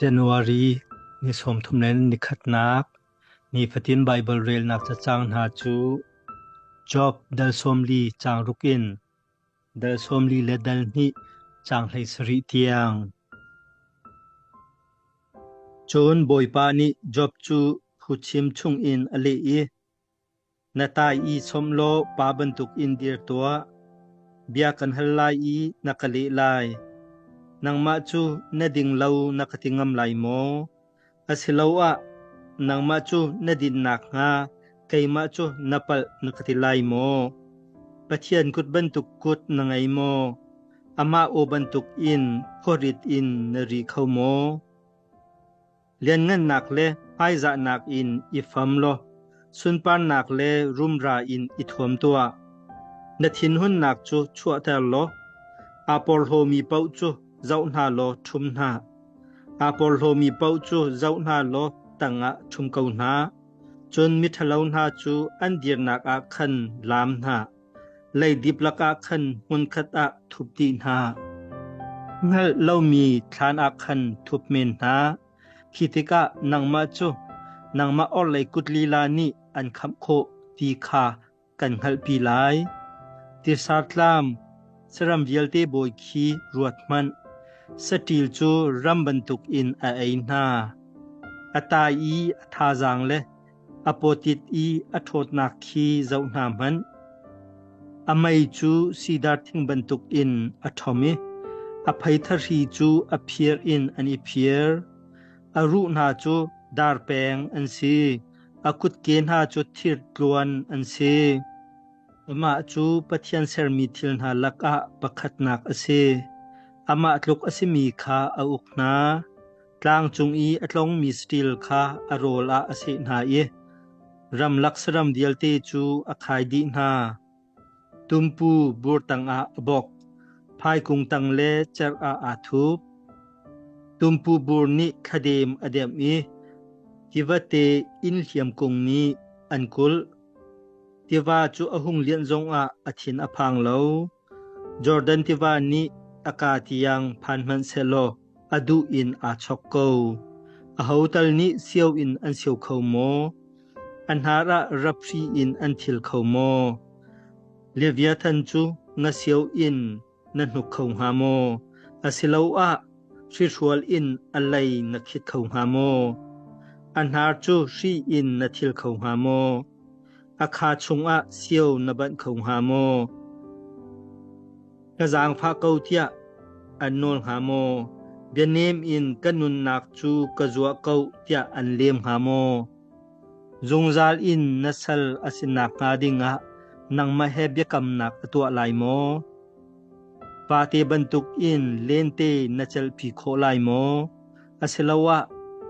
January ni 30 le ni khatnak nifatin Baibal relnak cacang hna cu Job dal 40 caang ruk in dal 40 le dal hnih caang 17 tiang. Cun Bawipa nih Job cu phuchim chungin a leh i, Na tai i chom law pa bantukin dir tuah. Bia kan hal lai i na ka leh lai. Nangmah cu na ding lo na ka ti ngam lai maw? Asiloah nangmah cu na din nakhnga keimah cu na palh na ka ti lai maw? Pathian kut bantuk kut na ngei maw? Amah aw bantukin khuarit in na ri kho maw? Lianngannak le hmaizahnak in i fam law sunparnak le rumra in i thuam tuah. Na thinhunnak cu chuahter law aa porhlawmi paoh cu zoh hna law ṭhum hna. Aa porhlawmi paoh cu zoh hna law tangah ṭhum ko hna. Cun miṭhalo hna cu an dirnak ah khan laam hna. Leidip lakah khan hmunkhat ah thup dih hna. Hngalh lomi thlan ah khan thup men hna. Khi tikah nangmah cu nangmah orhlei kut lila nih an khamh khawh ti kha kan hngalhpi lai. Tirsartlam saram vialte bawi khi ruat hmanh. Saṭil cu ram bantukin a ei hna. A tai i a thazaang le A pawtit i a ṭhawtnak khi zoh hna hmanh. A mei cu sidar thing bantukin a ṭhom i a phei cu a phir in an i phir. A ruh hna cu dar peng an si, a kutke hna cu thir tluan an si. Amah cu Pathian sermi thil hna lakah pakhatnak a si. Amah tluk a simi kha a uk hna. Tlang cung i a tlongmi saṭil kha a rawl ah a seh hna i ramlak saram vialte cu a khai dih hna. Tumpu bur tangah a bawk, phaikung tang le cerh ah aa thup. Tumpu bur nih thladem a demh i tivate inn hliam kung nih an kulh. Tiva cu a hung lianh zongah a thin a phang lo. Jordan tiva nih a kaa tiang phan hmanh sehlaw a duh in aa chok ko. Aho tal nih sio in an sio kho maw? A hnar ah raphri in an thil kho maw? Leviathan cu ngasio in na hnuk kho hnga maw? Asiloah hrihrual in a lei na khit kho hnga maw? A hnar cu hri in na thil kho hnga maw? A kha chungah sio na banh kho hnga maw? Ka zaangfah ko tiah an nawl hnga maw? Bianem in ka nunnak cu ka zuah ko tiah an lem hnga maw? Zungzal in na sal a si nakhnga dingah nangmah he biakamnak a tuah lai maw? Vate bantukin lente na celhpi khawh lai maw? Asiloah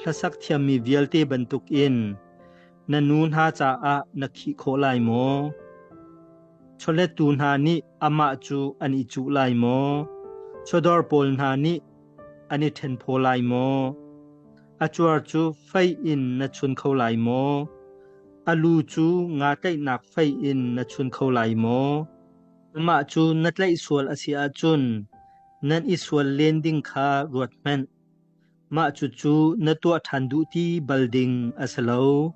hlasak thiammi vialte bantukin na nu hna caah na khih khawh lai maw? Chawlettu hna nih amah cu an i cuh lai maw? Chawdawr pawl hna nih an i ṭhenphaw lai maw? A cuar cu fei in na chun kho lai maw? A lu cu nga tlaihnak fei in na chun kho lai maw? Amah cu na tlaih sual a si ahcun nan i sual len ding kha ruat hmanh. Mah cucu na tuah ṭhan duh ti bal ding a si lo.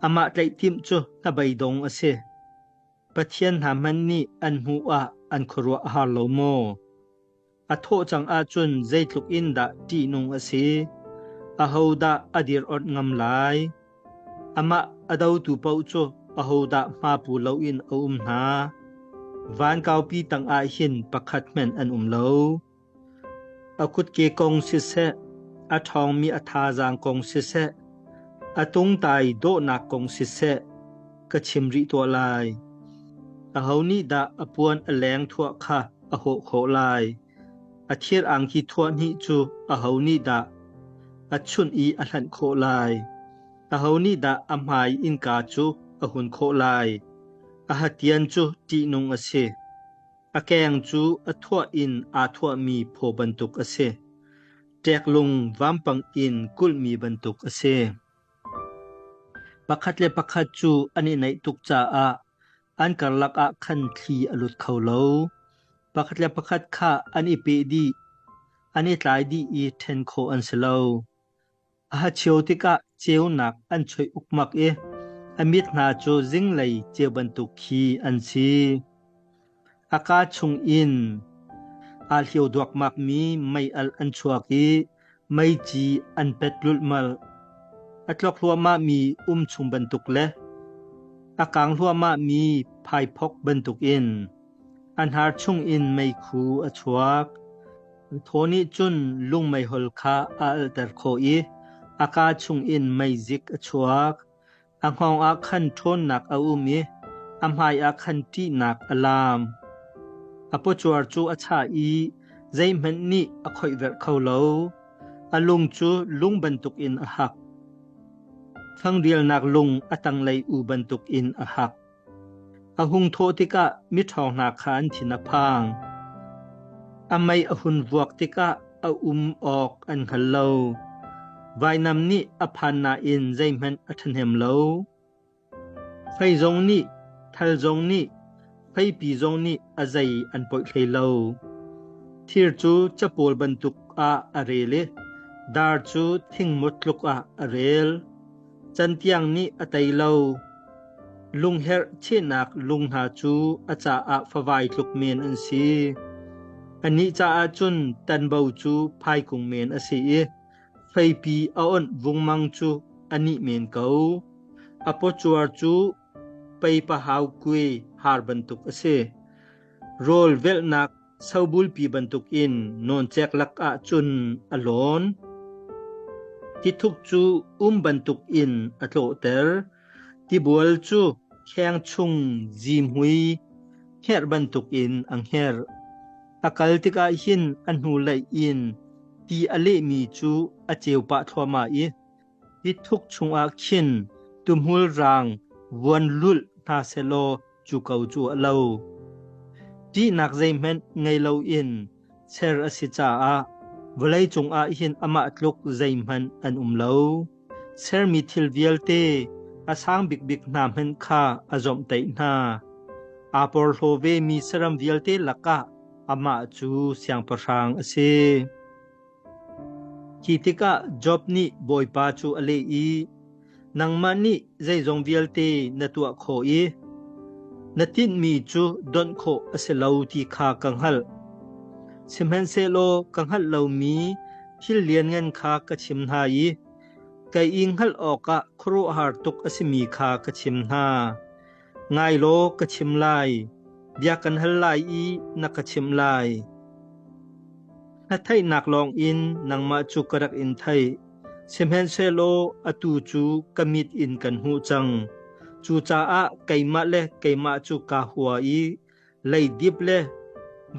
Amah tlaih timh cu hnabeidong a si. Pathian hna hmanh nih an hmuh ah an khuaruah a har lo maw? A thawh cang ahcun zeitluk in dah ṭihnung a si? Ahodah a dir-awnh ngam lai? Amah a dotu paoh cu ahodah hmapu loin a um hna? Van kaupi tangah hin pakhat hmanh an um lo. A kutke kong siseh, a ṭhawngmi a thazaang kong siseh, a tungtai dawhnak kong siseh, ka chim rih tuah lai. Aho nih dah a puan a leng thuah kha a hawh khawh lai? A thir angki thuah hnih cu aho nih dah a chunh i a hlanh khawh lai? Aho nih dah a hmai innka cu a hun khawh lai? A hatian cu ṭihnung a si. A keng cu a thuah in aa thuahmi phaw bantuk a si. Ṭeklung vampang in kulhmi bantuk a si. Pakhat le pakhat cu an i naih tuk caah an karlak ah khan thli a lut kho lo. Pakhat le pakhat kha an i peh dih. an i tlai dih i ṭhen khawh an si lo. A hachio tikah ceunak an choih ukmak i a mit hna cu zinglei ceu bantuk khi an si. A kaa chungin aa hlio duakmakmi mei-alh an chuak i meici an pet lulhmalh. A tlok hluahmahmi um chung bantuk le a kang hluahmahmi phaiphok bantukin a hnar chungin meikhu a chuak. Thaw nih cun lung meihol kha a alhter khawh i a kaa chungin meizik a chuak. A hngawng ah khan ṭhawnnak a um i a hmaiah khan ṭihnak a laam. A pawcuar cu a chah i zeihmanh nih a khoihverh kho lo. A lung cu lung bantukin a hak. Fangrialnak lung a tanglei u bantukin a hak. A hung thawh tikah miṭhawng hna kha an thin a phang. A mei a hun vuak tikah a um awk an hngal lo. Vainam nih a phan nain zeihmanh a ṭhahnem lo. Fei zong nih, thal zong nih, feipi zong nih a zei an poih hlei lo. Thir cu capawl bantuk ah a rel i dar cu thingmut tluk ah a rel. Cantiang nih a tei lo. Lungherh chehnak lung hna cu a caah favai tluk men an si. Anih caah cun tanbo cu phaikung men a si i feipi a onh vungmang cu a nih men ko. A pawcuar cu peipahau kue haar bantuk a si. Rawl velhnak Sobulpi bantukin nawncek lakah cun a lawn. Tithuk cu um bantukin a tlawhter. Tibual cu kheng chung zihmui hngerh bantukin a hngerh. A kal tikah hin a hnulei in ti a lehmi cu a ceu pah thluahmah i tithuk chungah khin tuhmul raang vuan lulh hna sehlaw cu ko cu a lo. Ṭihnak zeihmanh ngei loin ser a si caah vawleicung ah hin amah tluk zeihmanh an um lo. Sermi thil vialte a sang bikbik hna hmanh kha a zawmhtaih hna. Aa porhlaw vemi saram vialte lakah amah cu siangpahrang a si. Khi tikah Job nih Bawipa cu a leh i, Nangmah nih zeizong vialte na tuah khawh i na tinhmi cu donh khawh a si lo ti kha ka hngalh. Sihmanhsehlaw ka hngalh lomi thil lianngan kha ka chim hna i kei i hngalh awkah khuaruahhar tuk a simi kha ka chim hna. Ngai law ka chim lai, bia kan hal lai i na ka chimh lai. Na theihnak lawngin nangmah cu ka rak in theih, sihmanhsehlaw atu cu ka mit in kan hmuh cang. Cucaah keimah le keimah cu kaa hua i leidip le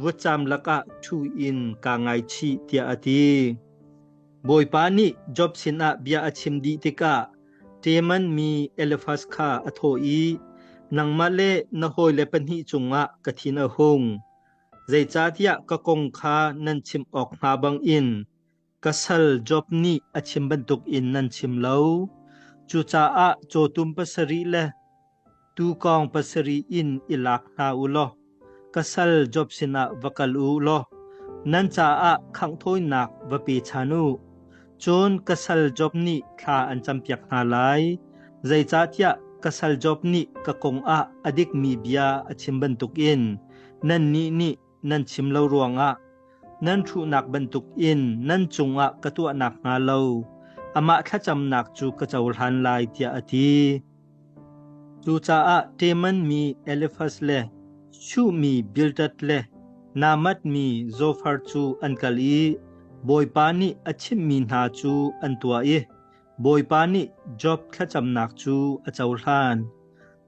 vutcam lakah ṭhu in kaa ngaichih, tiah a ti. Bawipa nih Job sinah bia a chim dih tikah Teman mi Elifaz kha a thawh i, Nangmah le na hawile pahnih cungah ka thin a hung. Zeicahtiah ka kong kha nan chim awk hnga bangin ka sal Job nih a chim bantukin nan chim lo. Cucaah cawtum pasarih le Tuukawng pasarih in i lak hna u law ka sal Job sinah va kal u law nan caah khanghthawinak va pe ṭhan u. Cun ka sal Job nih thla an campiak hna lai, zeicahtiah ka sal Job nih ka kong ah a dikmi bia a chim bantukin nannih nih nan chim lo ruangah nan hruhnak bantukin nan cungah ka tuah nakhnga lo amah thlacamnak cu ka cohlan lai, tiah a ti. Cucaah Teman mi Elifaz le Shuh mi Bildad le Namath mi Zofar cu an kal i Bawipa nih a chimhmi hna cu an tuah i Bawipa nih Job thlacamnak cu a cohlan.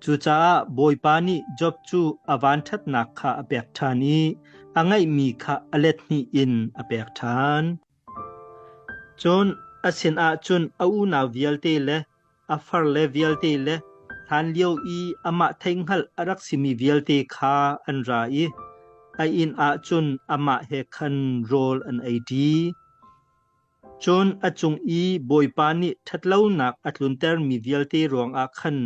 Cucaah Bawipa nih Job cu a vanṭhatnak kha a pek ṭhan i a ngeihmi kha a let hnih in a pek ṭhan. Cun a sinah cun a unau vialte le a farle vialte le hlanlio i amah theihhngalh a rak simi vialte kha an ra i a inn ah cun amah he khan rawl an eiṭi. Cun a cung i Bawipa nih ṭhatlonak a tluntermi vialte ruangah khan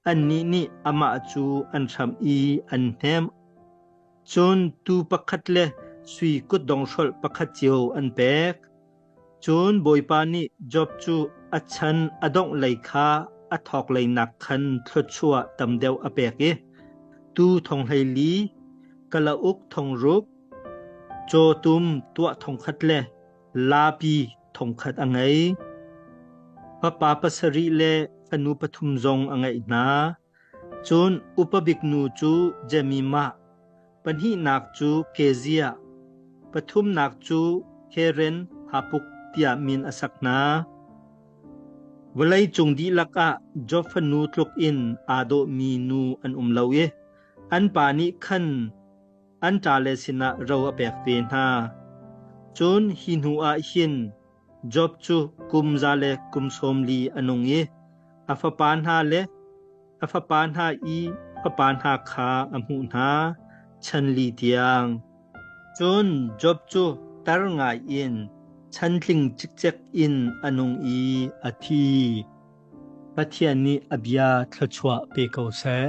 annih nih amah cu an hramh i an hnemh. Cun tuu pakhat le sui kutdonghrolh pakhat cio an pek. Cun Bawipa nih Job cu a chan a dongh lei kha a thawk lei nakkhan thluachuah tam deuh a pek i tuu thong 14, kalauk thong ruk, cawtum tuah thong khat le laapi thong khat a ngei. Fapa pasarih le fanu pathum zong a ngeih hna. Cun upa bik nu cu Jemimah, pahnihnak cu Keziah, pathumnak cu Keren Hapuk tiah min a sak hna. Vawlei cung dihlak ah Job fanu tluk in aa dawhmi nu an um lo i an pa nih khan an ṭale sinah ro a pek ve hna. Cun hi hnu ah hin Job cu kum za le kum sawm li a nung i a fapa hna le a fapa hna i fapa hna kha a hmuh hna chan li tiang. Cun Job cu tar ngai in chantling cikcek in a nung i a thi. Pathian nih a bia thluachuah pe ko seh.